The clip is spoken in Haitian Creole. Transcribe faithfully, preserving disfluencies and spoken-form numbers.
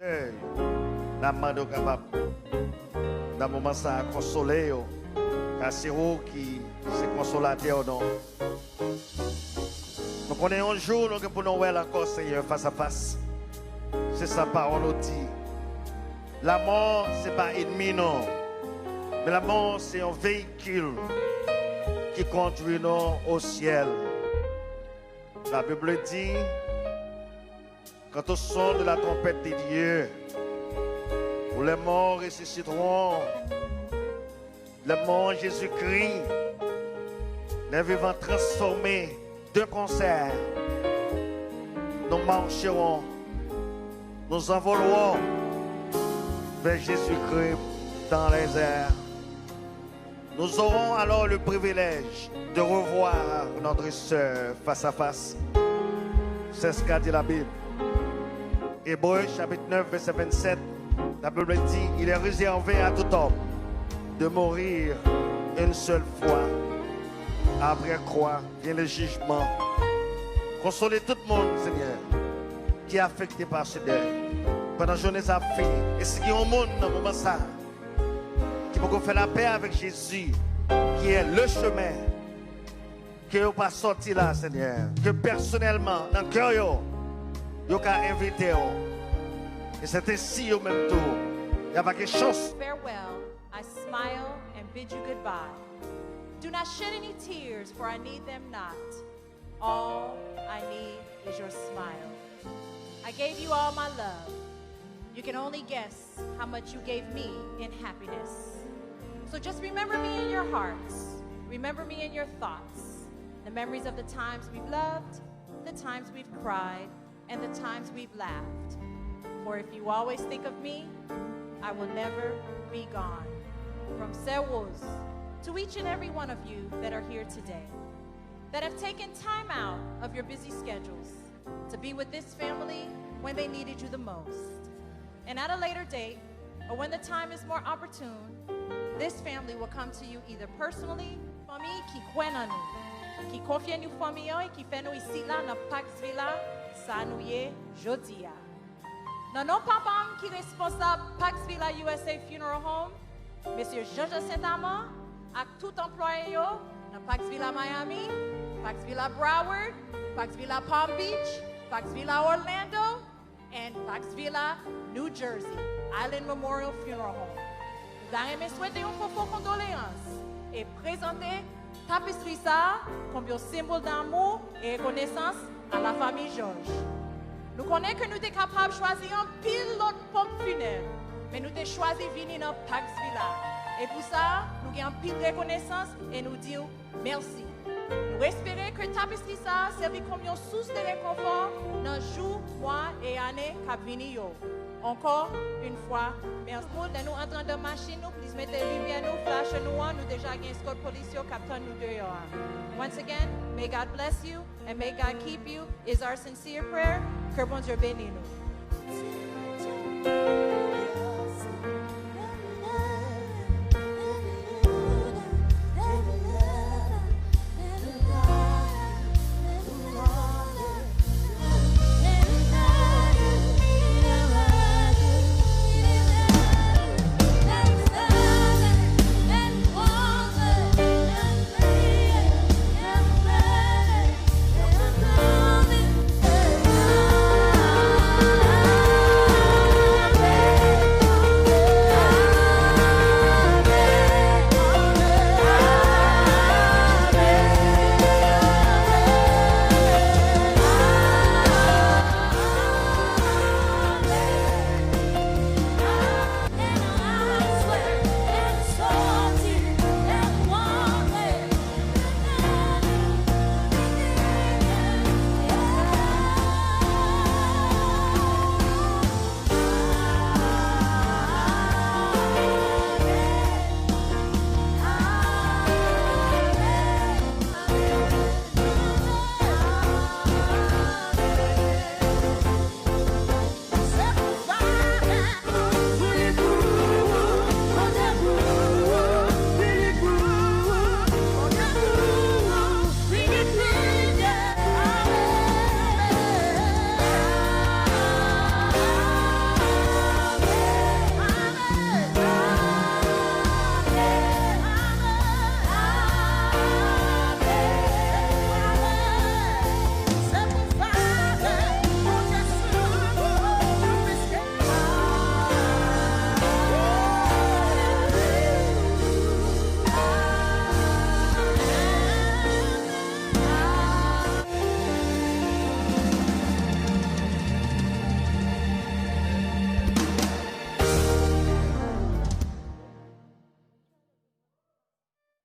N ap mande w kapab, nan moman sa a, konsole yo, ka se ou ki se konsolatè yo, non. Nou konnen yon jou nou gen pou nou wè l ankò, Senyè, fas a fas. Se sa pawòl ou di. Lanmò, se pa ènmi, non. Men lanmò, se yon veyikil ki kondui nou o syèl. La Bible dit, quant au son de la trompette des dieux, où les morts ressusciteront, les morts en Jésus-Christ, les vivants transformés de concert, nous marcherons, nous envolerons vers Jésus-Christ dans les airs. Nous aurons alors le privilège de revoir notre sœur face à face. C'est ce qu'a dit la Bible. Hébreux chapitre neuf, verset vingt-sept, la Bible dit, il est réservé à tout homme de mourir une seule fois. Après quoi vient le jugement. Konsole tout moun, Senyè, ki afekte pa se dèy. Pandan jounen sa ap fini, e si gen yon moun nan moman sa ki poko fè lapè avèk Jezi, ki est le chemin, ke yo pa sòti la, Senyè, ke pèsonèlman, nan kè yo, yo ka envite w. E se te si yo menm tou, y ap gen chans. Farewell, I smile and bid you goodbye. Do not shed any tears, for I need them not. All I need is your smile. I gave you all my love. You can only guess how much you gave me in happiness. So just remember me in your hearts. Remember me in your thoughts. The memories of the times we've loved, the times we've cried, and the times we've laughed. For if you always think of me, I will never be gone. From Sè Rose, to each and every one of you that are here today, that have taken time out of your busy schedules to be with this family when they needed you the most. And at a later date, or when the time is more opportune, this family will come to you either personally, fanmi ki kwè nan nou, ki konfye nou fanmi an e ki fè nou isit la nan Pax Villa, sa nou ye jodi a. Nan non papa m ki responsab Pax Villa U S A Funeral Home, Mesye Jean-Jean Saint-Amand ak tout anplwaye yo nan Pax Villa Miami, Pax Villa Broward, Pax Villa Palm Beach, Pax Villa Orlando, and Pax Villa New Jersey, Island Memorial Funeral Home. Nou ta renmen swete yon fofo kondoleyans e prezante tapestri sa a kòm yon senbòl damou e rekonesans a la famille Georges. Nou konnen ke nou te kapab chwazi anpil lòt ponp finèb, men nou te chwazi vini nan Pax Villa. E pou sa, nou gen anpil rekonesans e nou di w mèsi. Nou espere ke tapestri sa a sèvi kòm yon sous de rekonfò nan jou, mwa e ane k ap vini yo. Encore une fois, merci. Lè nou antre anndan machin nou, please mete limyè nou, flash nou an, nou deja gen eskòt polis yo k ap tann nou deyò a. Once again, may God bless you and may God keep you is our sincere prayer. Ke Bondye beni nou.